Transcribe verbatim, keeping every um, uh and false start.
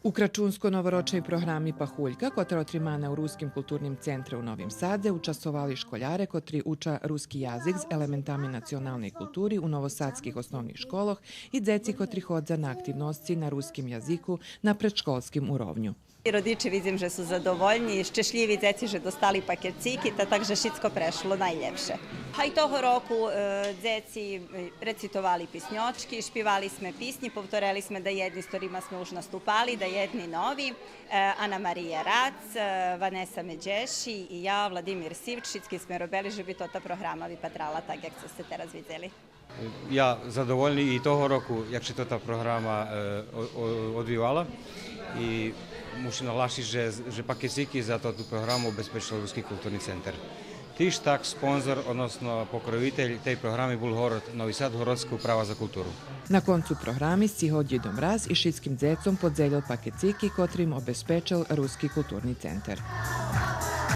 У крачунско-новорочней програми Пахулька, котра отримана у Руским културним центре у Новим Садзе, участвовали школяре котри уча руски язик з елементами националней култури у новосадских основних школох и дзеци котри ходза на активносци на руским язику на предшколским уровню. Родиче, видзим же су задовольни и щешлїви дзеци же достали пакерцики, та так же шицко прешло найлєпше. А и того року, е, дзеци, е, рецитовали писньочки, шпивали зме писнї, повторели зме даєдни з котрима зме уж наступали, даєдни нови. Е, Ана Мария Рац, е, Ванеса Меджеши и я, Владимир Сивч, шицки зме робели же би тота програма випатрала так як цо сце тераз видзели. Я задовольни и того року, як ше тота програма, е, о-, о-, одвивала. И мушим нагласиц же, же пакерцики за тоту програму обезпечел Руски културни центер. Тиж так спонзор, односно покровитель тей програми бул город Нови Сад, Городска управа за културу. На концу програми сцигол Дїдо Мраз и шицким дзецом подзелєл пакерцики котри им обезпечел Руски културни центер.